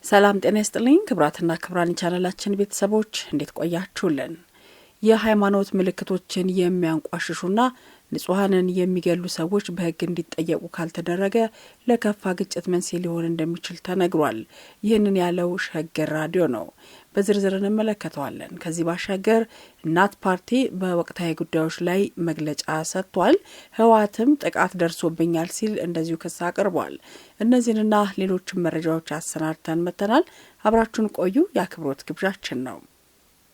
ሰላም ጤና ይስጥልኝ ክቡራትና ክቡራን የቻናላችን ቤተሰቦች፣ እንዴት ቆያችሁልን? የሃይማኖት ምልክቶችን የሚያንቋሽሹና ንጹሐንን የሚገሉ ሰዎች በሕግ እንዲጠየቁ ካልተደረገ ለከፋ ግጭት መንስኤ ሊሆን እንደሚችል ተነግሯል። ይህንን ያለው ሸገር ራዲዮ ነው። በዝርዝር እንመለከተዋለን። ከዚህ ባሻገር እናት ፓርቲ በወቅታዊ ጉዳዮች ላይ መግለጫ ሰጥቷል። ህወሓትም ጥቃት ደርሶብኛል ሲል እንደዚሁ ክስ አቅርቧል። እነዚህንና ሌሎችን መረጃዎች አሰናድተን መጥተናል። አብራችሁን ቆዩ የአክብሮት ግብዣችን ነው።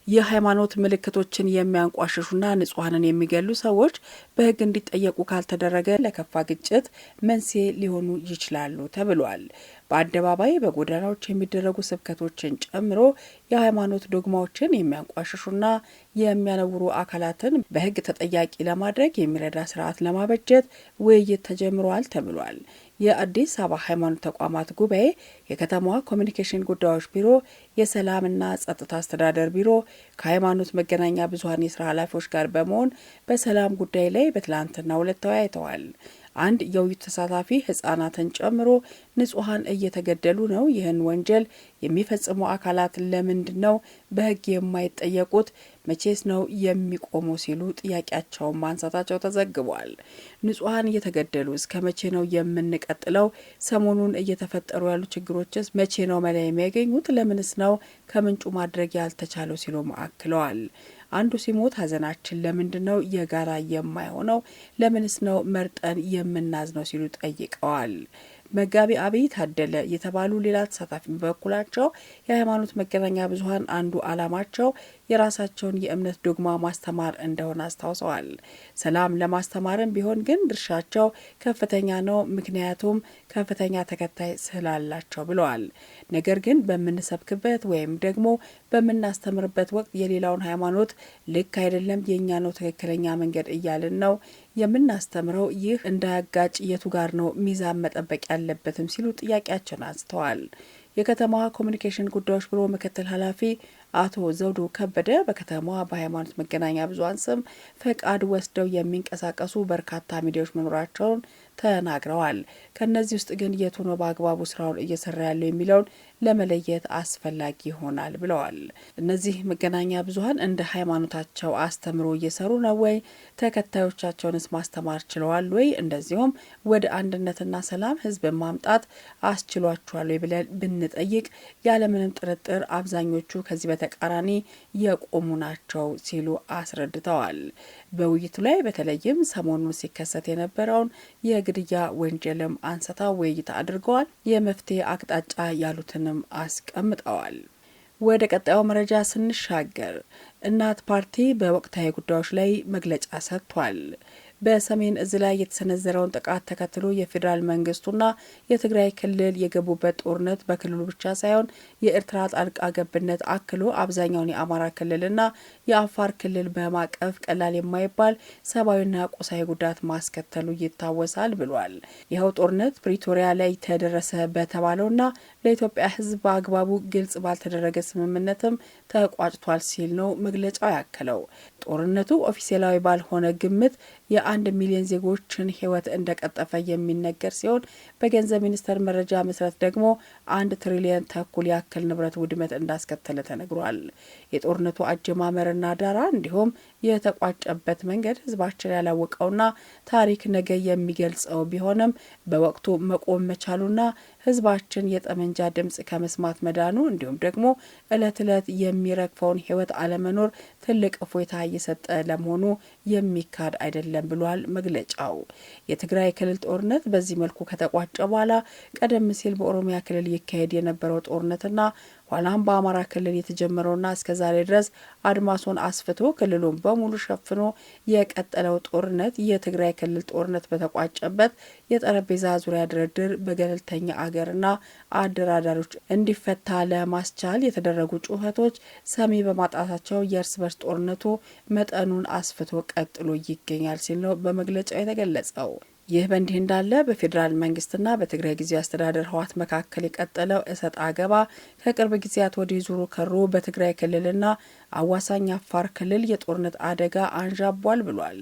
የሃይማኖት ምልክቶችን የሚያንቋሽሹና ንጹሐንን የሚገሉ ሰዎች በሕግ እንዲጠየቁ ካልተደረገ ለከፋ ግጭት መንስኤ ሊሆኑ ይችላሉ ተብሏል። በአደባባይ በጎዳናዎች የሚደረጉ ስብከቶችን ጨምሮ የሃይማኖት ዶግማዎችን የሚያንቋሽሹና የሚያነውሩ አካላትን በሕግ ተጠያቂ ለማድረግ የሚረዳ ስርዓት ለማበጀት ውይይት ተጀምሯል ተብሏል። የአዲስ አበባ ሃይማኖት ተቋማት ጉባኤ፣ የከተማዋ ኮሚኒኬሽን ጉዳዮች ቢሮ፣ የሰላምና ጸጥታ አስተዳደር ቢሮ ከሃይማኖት መገናኛ ብዙኃን የስራ ኃላፊዎች ጋር በመሆን በሰላም ጉዳይ ላይ በትላንትናው ዕለት ተወያይተዋል። አንድ የውይይቱ ተሳታፊ ህጻናትን ጨምሮ ንጹሐን እየተገደሉ ነው። ይህን ወንጀል የሚፈጽሙ አካላት ለምንድን ነው በህግ የማይጠየቁት? መቼስ ነው የሚቆሙ? ሲሉ ጥያቄያቸውን ማንሳታቸው ተዘግቧል። ንጹሐን እየተገደሉ እስከ መቼ ነው የምንቀጥለው? ሰሞኑን እየተፈጠሩ ያሉ ችግሮችስ መቼ ነው መላ የሚያገኙት? ለምንስ ነው ከምንጩ ማድረግ ያልተቻለው? ሲሉ አክለዋል። አንዱ ሲሞት ሀዘናችን ለምንድን ነው የጋራ የማይሆነው? ለምንስ ነው መርጠን የምናዝነው? ሲሉ ጠይቀዋል። መጋቢ አብይ ታደለ የተባሉ ሌላ ተሳታፊ በበኩላቸው የሃይማኖት መገናኛ ብዙኃን አንዱ ዓላማቸው የራሳቸውን የእምነት ዶግማ ማስተማር እንደሆነ አስታውሰዋል። ሰላም ለማስተማርም ቢሆን ግን ድርሻቸው ከፍተኛ ነው፣ ምክንያቱም ከፍተኛ ተከታይ ስላላቸው ብለዋል። ነገር ግን በምንሰብክበት ወይም ደግሞ በምናስተምርበት ወቅት የሌላውን ሃይማኖት ልክ አይደለም፣ የእኛ ነው ትክክለኛ መንገድ እያልን ነው የምናስተምረው። ይህ እንዳያጋጭ የቱ ጋር ነው ሚዛን መጠበቅ ያለበትም ሲሉ ጥያቄያቸውን አንስተዋል። የከተማዋ ኮሚኒኬሽን ጉዳዮች ቢሮ ምክትል ኃላፊ አቶ ዘውዱ ከበደ በከተማዋ በሃይማኖት መገናኛ ብዙኃን ስም ፈቃድ ወስደው የሚንቀሳቀሱ በርካታ ሚዲያዎች መኖራቸውን ተናግረዋል። ከእነዚህ ውስጥ ግን የቱ ነው በአግባቡ ስራውን እየሰራ ያለው የሚለውን ለመለየት አስፈላጊ ይሆናል ብለዋል። እነዚህ መገናኛ ብዙኃን እንደ ሃይማኖታቸው አስተምሮ እየሰሩ ነው ወይ? ተከታዮቻቸውንስ ማስተማር ችለዋል ወይ? እንደዚሁም ወደ አንድነትና ሰላም ህዝብን ማምጣት አስችሏቸዋል ወይ ብለን ብንጠይቅ ያለምንም ጥርጥር አብዛኞቹ ከዚህ በተቃራኒ የቆሙ ናቸው ሲሉ አስረድተዋል። በውይይቱ ላይ በተለይም ሰሞኑን ሲከሰት የነበረውን የግድያ ወንጀልም አንስተው ውይይት አድርገዋል። የመፍትሄ አቅጣጫ ያሉትንም አስቀምጠዋል። ወደ ቀጣዩ መረጃ ስንሻገር እናት ፓርቲ በወቅታዊ ጉዳዮች ላይ መግለጫ ሰጥቷል። በሰሜን እዝ ላይ የተሰነዘረውን ጥቃት ተከትሎ የፌዴራል መንግስቱና የትግራይ ክልል የገቡበት ጦርነት በክልሉ ብቻ ሳይሆን የኤርትራ ጣልቃ ገብነት አክሎ አብዛኛውን የአማራ ክልልና የአፋር ክልል በማቀፍ ቀላል የማይባል ሰብአዊና ቁሳዊ ጉዳት ማስከተሉ ይታወሳል ብሏል። ይኸው ጦርነት ፕሪቶሪያ ላይ ተደረሰ በተባለውና ለኢትዮጵያ ሕዝብ በአግባቡ ግልጽ ባልተደረገ ስምምነትም ተቋጭቷል ሲል ነው መግለጫው ያከለው። ጦርነቱ ኦፊሴላዊ ባልሆነ ግምት የ1 ሚሊዮን ዜጎችን ሕይወት እንደቀጠፈ የሚነገር ሲሆን በገንዘብ ሚኒስቴር መረጃ መሰረት ደግሞ 1.5 ትሪሊየን ያክል ንብረት ውድመት እንዳስከተለ ተነግሯል። የጦርነቱ አጀማመርና ዳራ እንዲሁም የተቋጨበት መንገድ ሕዝባችን ያላወቀውና ታሪክ ነገ የሚገልጸው ቢሆንም በወቅቱ መቆም መቻሉና ሕዝባችን የጠመንጃ ድምጽ ከመስማት መዳኑ እንዲሁም ደግሞ እለት እለት የሚረግፈውን ሕይወት አለመኖር ትልቅ እፎይታ እየሰጠ ለመሆኑ የሚካድ አይደለም ብሏል መግለጫው። የትግራይ ክልል ጦርነት በዚህ መልኩ ከተቋጨ በኋላ ቀደም ሲል በኦሮሚያ ክልል ይካሄድ የነበረው ጦርነትና ኋላም በአማራ ክልል የተጀመረውና እስከ ዛሬ ድረስ አድማሱን አስፍቶ ክልሉን በሙሉ ሸፍኖ የቀጠለው ጦርነት የትግራይ ክልል ጦርነት በተቋጨበት የጠረጴዛ ዙሪያ ድርድር በገለልተኛ አገርና አደራዳሪዎች እንዲፈታ ለማስቻል የተደረጉ ጩኸቶች ሰሚ በማጣታቸው የእርስ በርስ ጦርነቱ መጠኑን አስፍቶ ቀጥሎ ይገኛል ሲል ነው በመግለጫው የተገለጸው። ይህ በእንዲህ እንዳለ በፌዴራል መንግስትና በትግራይ ጊዜያዊ አስተዳደር ህወሓት መካከል የቀጠለው እሰጥ አገባ ከቅርብ ጊዜያት ወዲህ ዙሩ ከሮ በትግራይ ክልልና አዋሳኝ አፋር ክልል የጦርነት አደጋ አንዣቧል ብሏል።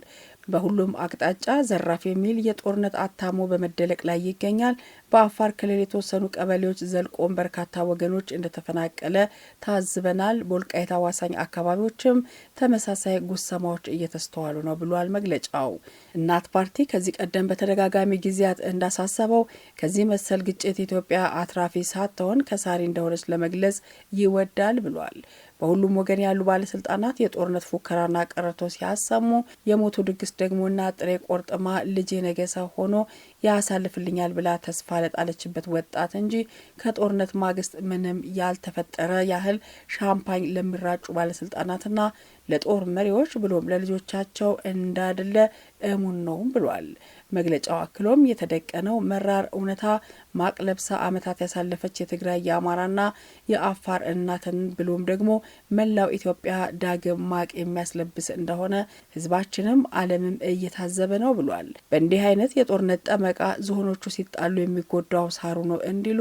በሁሉም አቅጣጫ ዘራፍ የሚል የጦርነት አታሞ በመደለቅ ላይ ይገኛል። በአፋር ክልል የተወሰኑ ቀበሌዎች ዘልቆም በርካታ ወገኖች እንደተፈናቀለ ታዝበናል። በወልቃይት አዋሳኝ አካባቢዎችም ተመሳሳይ ጉሰማዎች እየተስተዋሉ ነው ብሏል መግለጫው። እናት ፓርቲ ከዚህ ቀደም በተደጋጋሚ ጊዜያት እንዳሳሰበው ከዚህ መሰል ግጭት ኢትዮጵያ አትራፊ ሳትሆን ከሳሪ እንደሆነች ለመግለጽ ይወዳል ብሏል። በሁሉም ወገን ያሉ ባለስልጣናት የጦርነት ፉከራና ቀረርቶ ሲያሰሙ የሞቱ ድግስ ደግሞና ጥሬ ቆርጥማ ልጄ ነገሰ ሆኖ ያሳልፍልኛል ብላ ተስፋ ለጣለችበት ወጣት እንጂ ከጦርነት ማግስት ምንም ያልተፈጠረ ያህል ሻምፓኝ ለሚራጩ ባለስልጣናትና ለጦር መሪዎች ብሎም ለልጆቻቸው እንዳደለ እሙን ነውም ብሏል። መግለጫው አክሎም የተደቀነው መራር እውነታ ማቅ ለብሳ ዓመታት ያሳለፈች የትግራይ፣ የአማራና የአፋር እናትን ብሎም ደግሞ መላው ኢትዮጵያ ዳግም ማቅ የሚያስለብስ እንደሆነ ሕዝባችንም ዓለምም እየታዘበ ነው ብሏል። በእንዲህ አይነት የጦርነት ጠመቃ ዝሆኖቹ ሲጣሉ የሚጎዳው ሳሩ ነው እንዲሉ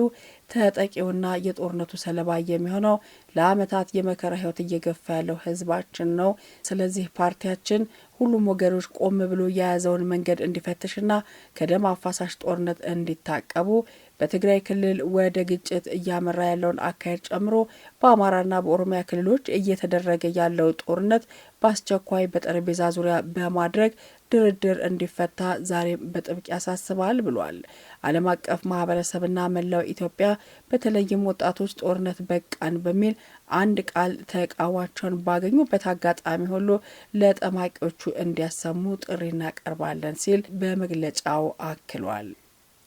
ተጠቂውና የጦርነቱ ሰለባ የሚሆነው ለዓመታት የመከራ ሕይወት እየገፋ ያለው ሕዝባችን ነው። ስለዚህ ፓርቲያችን ሁሉም ወገኖች ቆም ብሎ የያዘውን መንገድ እንዲፈትሽና ከደም አፋሳሽ ጦርነት እንዲታቀቡ፣ በትግራይ ክልል ወደ ግጭት እያመራ ያለውን አካሄድ ጨምሮ በአማራና በኦሮሚያ ክልሎች እየተደረገ ያለው ጦርነት በአስቸኳይ በጠረጴዛ ዙሪያ በማድረግ ድርድር እንዲፈታ ዛሬም በጥብቅ ያሳስባል ብሏል። ዓለም አቀፍ ማህበረሰብና መላው ኢትዮጵያ በተለይም ወጣቶች ጦርነት በቃን በሚል አንድ ቃል ተቃዋቸውን ባገኙበት አጋጣሚ ሁሉ ለጠማቂዎቹ እንዲያሰሙ ጥሪ እናቀርባለን ሲል በመግለጫው አክሏል።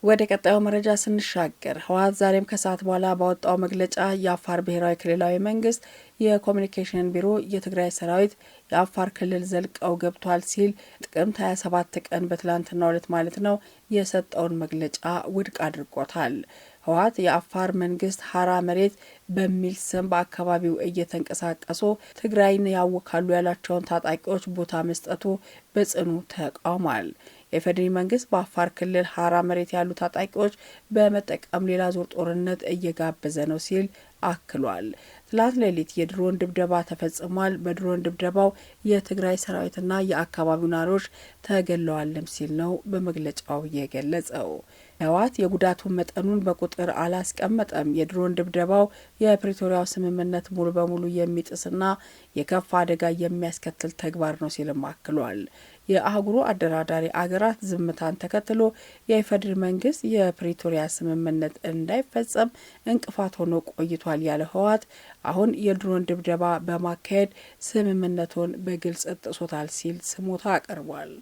ወደ ቀጣዩ መረጃ ስንሻገር ህወሓት ዛሬም ከሰዓት በኋላ ባወጣው መግለጫ የአፋር ብሔራዊ ክልላዊ መንግስት የኮሚኒኬሽን ቢሮ የትግራይ ሰራዊት የአፋር ክልል ዘልቀው ገብቷል ሲል ጥቅምት 27 ቀን፣ በትላንትናው ዕለት ማለት ነው፣ የሰጠውን መግለጫ ውድቅ አድርጎታል። ህወሓት የአፋር መንግስት ሀራ መሬት በሚል ስም በአካባቢው እየተንቀሳቀሱ ትግራይን ያውካሉ ያላቸውን ታጣቂዎች ቦታ መስጠቱ በጽኑ ተቃውሟል። የፌዴሪ መንግስት በአፋር ክልል ሀራ መሬት ያሉ ታጣቂዎች በመጠቀም ሌላ ዙር ጦርነት እየጋበዘ ነው ሲል አክሏል። ትላንት ሌሊት የድሮን ድብደባ ተፈጽሟል። በድሮን ድብደባው የትግራይ ሰራዊትና የአካባቢው ነዋሪዎች ተገለዋልም ሲል ነው በመግለጫው የገለጸው። ህወሓት የጉዳቱን መጠኑን በቁጥር አላስቀመጠም። የድሮን ድብደባው የፕሪቶሪያው ስምምነት ሙሉ በሙሉ የሚጥስና የከፋ አደጋ የሚያስከትል ተግባር ነው ሲልም አክሏል። የአህጉሩ አደራዳሪ አገራት ዝምታን ተከትሎ የኢፌዴሪ መንግስት የፕሪቶሪያ ስምምነት እንዳይፈጸም እንቅፋት ሆኖ ቆይቷል ያለ ህወሓት አሁን የድሮን ድብደባ በማካሄድ ስምምነቱን በግልጽ ጥሶታል ሲል ስሞታ አቅርቧል።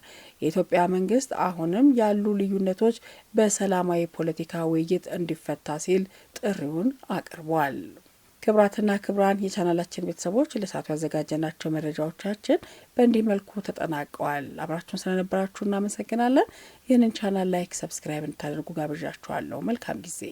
የኢትዮጵያ መንግስት አሁንም ያሉ ልዩነቶች በሰላማዊ ፖለቲካ ውይይት እንዲፈታ ሲል ጥሪውን አቅርቧል። ክብራትና ክብራን የቻናላችን ቤተሰቦች፣ ለሰዓቱ ያዘጋጀናቸው መረጃዎቻችን በእንዲህ መልኩ ተጠናቀዋል። አብራችሁን ስለነበራችሁ እናመሰግናለን። ይህንን ቻናል like፣ subscribe እንድታደርጉ ጋብዣችኋለሁ። መልካም ጊዜ።